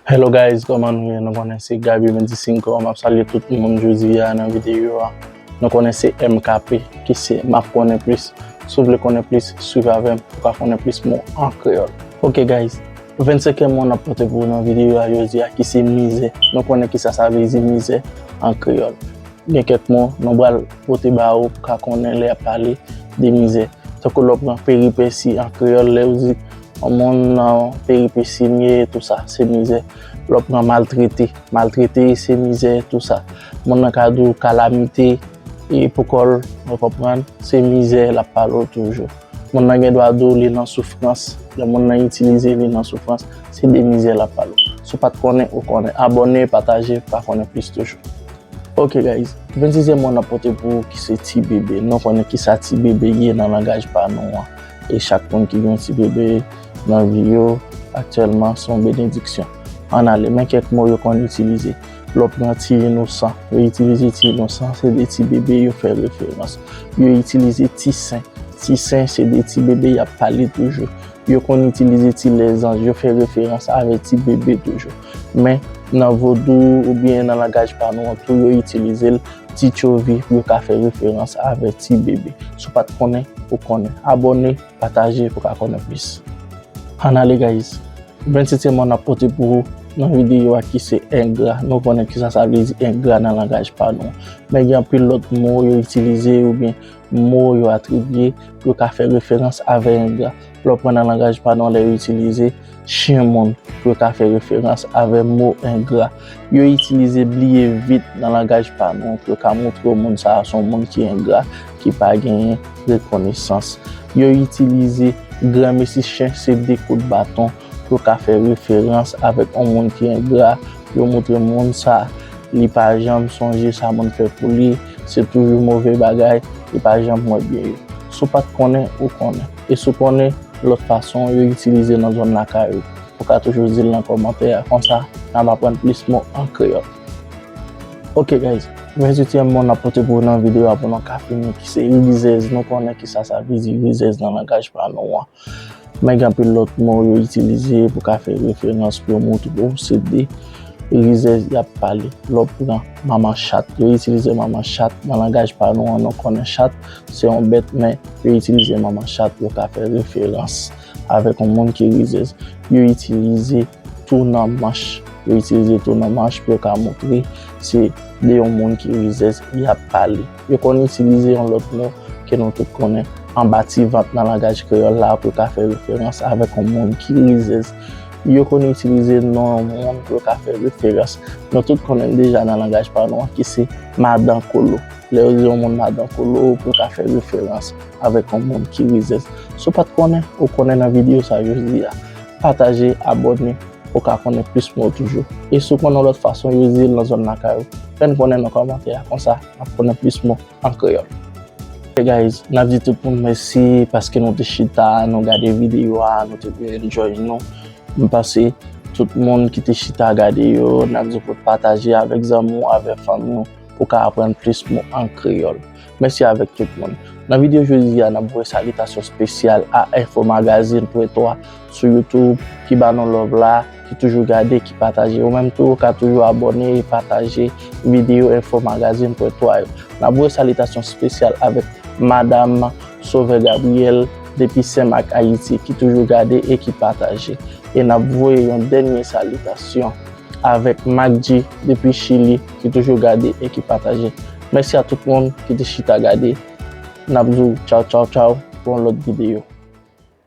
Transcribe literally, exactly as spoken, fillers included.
Hello guys, kòman nou ye? Nou konnen se Gaby Mendicinco. M ap salye tout moun jodi a nan videyo a. Nou konnen se M K P ki se M ap konnen plis. Si w vle konnen plis, swiv avè m pou w ka konnen plis mo an kreyòl. Ok guys, vennsenkyèm mo n ap pote pou w nan videyo a jodi a ki se mizè. Nou konnen kisa sa vle di mizè an kreyòl. Gen kèk mo nou pral pote ba ou pou w ka konnen lè y ap pale de mizè. Tankou lè w pran peripesi an kreyòl, lè yo di yon moun nan peripesi m ye, tou sa, se mizè. Lè w pran maltrete, maltrete se mizè, tou sa. Moun nan ka di w kalamite, e pou kò l, ou konprann, se mizè l ap pale w toujou. Moun nan gen dwa di w li nan soufrans. Lè moun nan itilize li nan soufrans, se de mizè l ap pale w. Si w pa t konnen, ou konnen. Abòne, pataje pou w ka konnen plis toujou. Ok guys, vennsizyèm mo n ap pote pou ou ki se ti bebe. Nou konnen kisa ti bebe ye nan langaj pa nou an. E chak moun ki gen yon ti bebe nan vi yo, aktyèlman se yon benediksyon. Ann ale, men kèk mo yo konn itilize. Lè w pran ti inosan, yo itilize ti inosan, se de ti bebe yo fè referans. Yo itilize ti sen. Ti sen se de ti bebe y ap pale toujou. Yo konn itilize ti lèzanj, yo fè referans avè ti bebe toujou. Men, nan vodou oubyen nan langaj pa nou an tou, yo itilize l ti tchovi pou yo ka fè referans avè ti bebe. Si w pa t konnen, ou konnen. Abòne, pataje pou w ka konnen plis. Ann ale, guys. Vennsetyèm mo n ap pote pou ou nan videyo a ki se engra. Nou konnen kisa sa vle di engra nan langaj pa nou. Men gen anpil lòt mo yo itilize oubyen mo yo atribye pou yo ka fè referans avè engra. Lè w pran nan langaj pa nou an, lè yo itilize chen moun pou yo ka fè referans avè mo engra. Yo itilize bliye vit nan langaj pa nou an pou yo ka montre moun sa a se yon moun ki engra, ki pa genyen rekonesans. Yo itilize granmesi chen se de kout baton pou yo ka fè referans avèk yon moun ki engra, pou yo montre moun sa, li pa janm sonje sa moun fè pou li, se toujou move bagay, li pa janm wè byen yo. Si w pa t konnen, ou konnen. E si w konnen lòt fason yo itilize nan zòn lakay ou, ou ka toujou di l nan kòmantè a, konsa n ap aprann plis mo an kreyòl. Ok guys, venntuityèm mo n ap pote pou w nan videyo a pou nou ka fini ki se rizèz. Nou konnen kisa sa vle di rizèz nan langaj pa nou an. Men gen anpil lòt mo yo itilize pou ka fè referans pou yo montre w se de rizèz y ap pale. Lè w pran manman chat, yo itilize manman chat nan langaj pa nou an, nou konnen chat se yon bèt, men yo itilize manman chat pou yo ka fè referans avèk yon moun ki rizèz. Yo itilize tou nan manch. Yo itilize tou nan manch pou yo ka montre se de yon moun ki rizèz y ap pale. Yo konn itilize yon lòt mo ke nou tout konnen, anba ti vant nan langaj kreyòl la pou yo ka fè referans avèk yon moun ki rizèz. Yo konn itilize non yon moun pou yo ka fè referans. Nou tout konnen l deja nan langaj pa nou an ki se madan kolo. Lè yo di yon moun madan kolo, pou yo ka fè referans avèk yon moun ki rizèz. Si w pa t konnen, ou konnen nan videyo sa jodi a. Pataje, abòne, ou ka konnen plis mo toujou. E si w konnen yon lòt fason yo di l nan zòn lakay ou, fè n konnen nan kòmantè a, konsa n ap konnen plis mo an kreyòl. Ok guys, n ap di tout moun mèsi paske nou te chita, nou gade videyo a, nou te byen enjoy nou. M panse tout moun ki te chita gade yo, n ap di w pou pataje avèk zanmi w, avèk fanmi w, pou ka aprann plis mo an kreyòl. Mèsi avèk tout moun. Nan videyo jodi a, n ap voye salitasyon espesyal a Info Magazine pwen twa sou YouTube, ki ba nou love la, ki toujou gade, ki pataje. Ou menm tou, ou ka toujou abòne e pataje videyo Info Magazine pwen twa yo. N ap voye salitasyon espesyal avèk Madam Sauveur Gabriel depi Senmak, Ayiti, ki toujou gade e ki pataje. E n ap voye yon dènye salitasyon avèk Mac G depi Chili, ki toujou gade e ki pataje. Mèsi a tout moun ki te chita gade. N ap di w tchaw, tchaw, tchaw pou yon lòt videyo.